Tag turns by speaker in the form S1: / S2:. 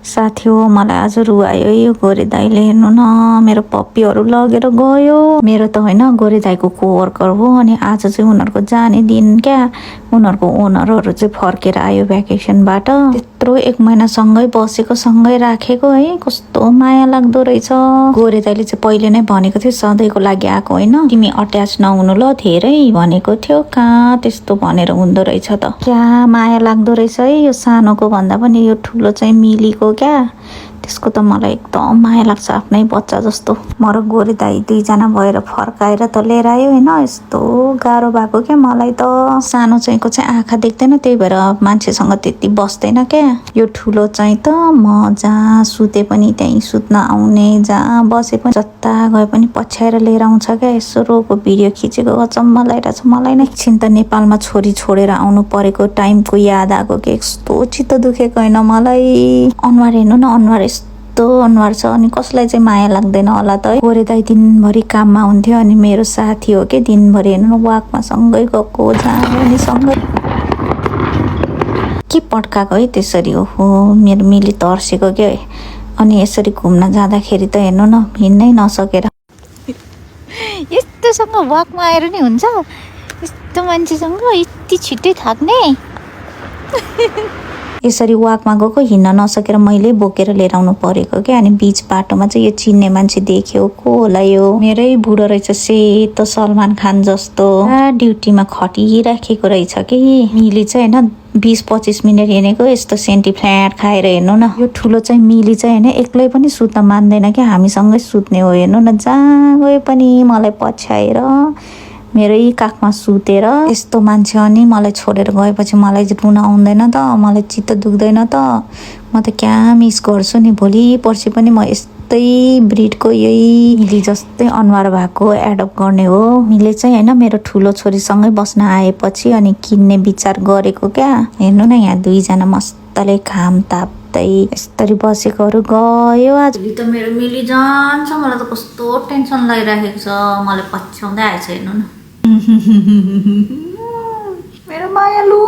S1: साथी हो मलाई आज रुवायो यो गोरे दाइले। हेर्नु न मेरो पप्पीहरू लगेर गयो। मेरो त होइन गोरे दाइको कोवर्कर हो। अनि आज चाहिँ उनीहरूको जाने दिन क्या। उनीहरूको ओनरहरू चाहिँ फर्केर आयो भ्याकेसनबाट। त्यत्रो 1 महिना सँगै बसेको सँगै राखेको है, कस्तो माया लाग्दो रहेछ। गोरे दाइले चाहिँ पहिले नै भनेको थियो सधैँको लागि आएको होइन, तिमी अट्याच नहुनु ल धेरै भनेको थियो। कहाँ त्यस्तो भनेर हुँदो रहेछ त। क्या माया लाग्दो रहेछ है यो सानोको भन्दा पनि यो ठुलो चाहिँ मिलीको क्या। त्यसको त मलाई एकदम माया लाग्छ आफ्नै बच्चा जस्तो। म र गोरे दाइ दुईजना भएर फर्काएर त लिएर आयो होइन। यस्तो गाह्रो भएको क्या मलाई त। सानो चाहिँको चाहिँ आँखा देख्दैन, त्यही भएर मान्छेसँग त्यति बस्दैन क्या। यो ठुलो चाहिँ त म जहाँ सुते पनि त्यहीँ सुत्न आउने, जहाँ बसे पनि जता गए पनि पछ्याएर लिएर आउँछ क्या। यसो रोको भिडियो खिचेको अचम्म लागिरहेछ मलाई नै। एकछिन त नेपालमा छोरी छोडेर आउनु परेको टाइमको याद आएको कि यस्तो चित्त दुखेको होइन मलाई। अनुहार हेर्नु न, अनुहार यस्तो अनुहार छ अनि कसलाई चाहिँ माया लाग्दैन होला त है। गोरे दाइ दिनभरि काममा हुन्थ्यो अनि मेरो साथी हो कि दिनभरि हेर्नु वाकमा सँगै गएको, जहाँ पनि सँगै। के पड्काएको है त्यसरी। ओहो मेरो मिली तर्सेको क्या। अनि यसरी घुम्न जाँदाखेरि त हेर्नु न हिँड्नै नसकेर यस्तोसँग वाकमा आएर नि हुन्छ। यस्तो मान्छेसँग यति छिट्टै थाक्ने। यसरी वाकमा गएको हिँड्न नसकेर मैले बोकेर लिएर आउनु परेको क्या। अनि बिच बाटोमा चाहिँ यो चिन्ने मान्छे देख्यो, को होला यो। मेरै बुढो रहेछ, सेतो सलमान खान जस्तो। ड्युटीमा खटिराखेको रहेछ कि। मिली चाहिँ होइन 20-25 मिनट हिँडेको यस्तो सेन्टी फ्ल्याट खाएर। हेर्नु न यो ठुलो चाहिँ मिली चाहिँ होइन एक्लै पनि सुत्न मान्दैन क्या, हामीसँगै सुत्ने हो। हेर्नु न जहाँ गए पनि मलाई पछ्याएर मेरै काखमा सुतेर। यस्तो मान्छे अनि मलाई छोडेर गएपछि मलाई रुन आउँदैन त, मलाई चित्त दुख्दैन त। म त क्या मिस गर्छु नि। भोलि पर्सि पनि म यस्तै ब्रिडको यही मिली जस्तै अनुहार भएको एडप्ट गर्ने हो। मिले चाहिँ होइन मेरो ठुलो छोरीसँगै बस्न आएपछि अनि किन्ने विचार गरेको क्या। हेर्नु न यहाँ दुईजना मस्तले घाम ताप्दै यस्तरी बसेकोहरू गयो। आज त मेरो मिली जान्छ, मलाई त कस्तो टेन्सन लागिराखेको छ। मलाई पछ्याउँदै आएछ हेर्नु न मेरो मायालु।